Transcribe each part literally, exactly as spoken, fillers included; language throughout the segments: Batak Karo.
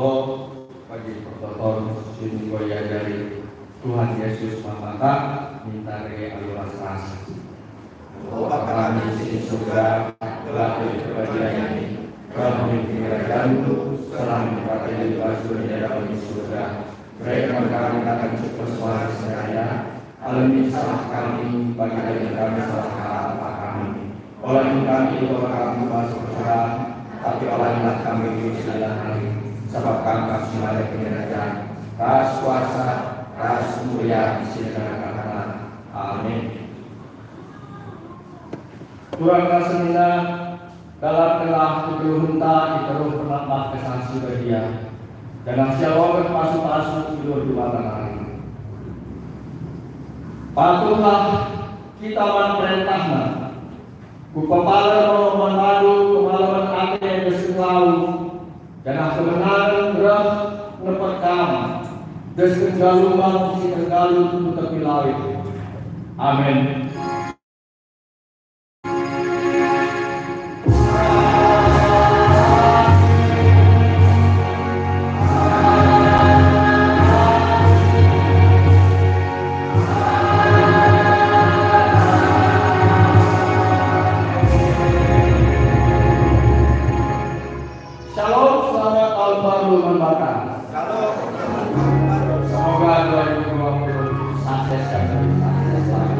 Bagi pertoton si enggo iajari Tuhan Yesus man banta, minta dage alu ras-ras. O Bapa kami si i surga, gelah iperbadianami, gelah min kinirajanNdu, seh min pata i bas doni enda me i surga. Bereken kami nakan cukup sehari senina, alemi salah kami, bagi alemi kami salah kalak kami. Ola min kami ibahan kami ku bas percobaan, tapi olahilah kami ku si la nari, sabap Kam kap si mada kinirajan, ras kuasa, ras kemulian si la nari. Amin. Turangna senina, dalankenlah kegeluhenta i teruh penambah Kesah Si Badia, janah sialoken pasu-pasu i geluh Dibata nari. Patuhlah kita man perentahNa. Kupepaler me man bandu kemalemen ate desken lau, janah kemenangen reh nepet kam, desken galumbang si ergalu ku tepi lawit. Amin. Shalom, selamat tahun baru man banta. Shalom, selamat tahun baru. Semoga dua ribu dua puluh sukses dan lebih sukses lagi.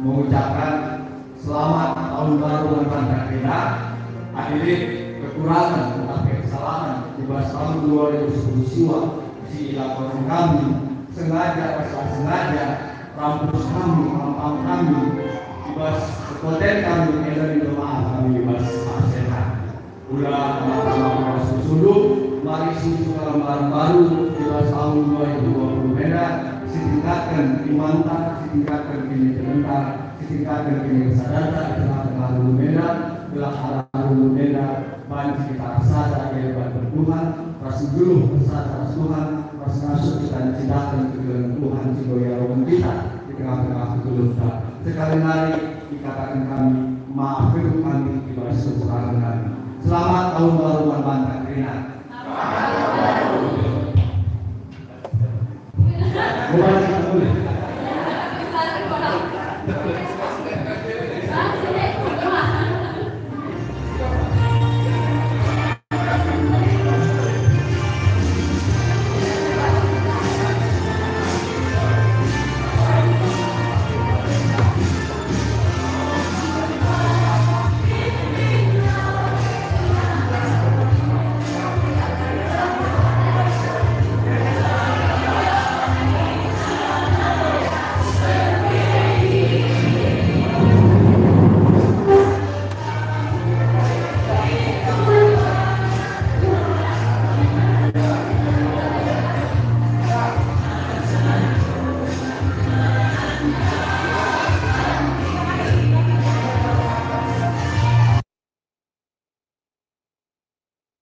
mengucapkan selamat tahun baru man banta kerina. Adi lit kekurangen atau kesalahan di bas tahun dua ribu sepuluh siwa si ilakoken kami, sengaja atau tak sengaja, rampus kami, rampang kami, di bas kekuatan kami, enda minta maaf kami di bas absen. Ula maka-maka sunduk, mari sunduk kalambaran baru di bas tahun dua ribu dua puluh enda, sitingkatken imanta, sitingkatken kinitekenta, sitingkatken kinipesadanta i tengah-tengah rungu enda, gelah arah rungu enda banci kita ersada i deban Tuhan, ras nggeluh ersada ras Tuhan, ras ngasup kita ncidahken kegeluhen Tuhan si enggo iaroken kita i tengah-tengah kegeluhenta. Sekali nari ikataken kami, maaf kal kami i bas kekurangen kami. Selamat tahun baru man banta kerina.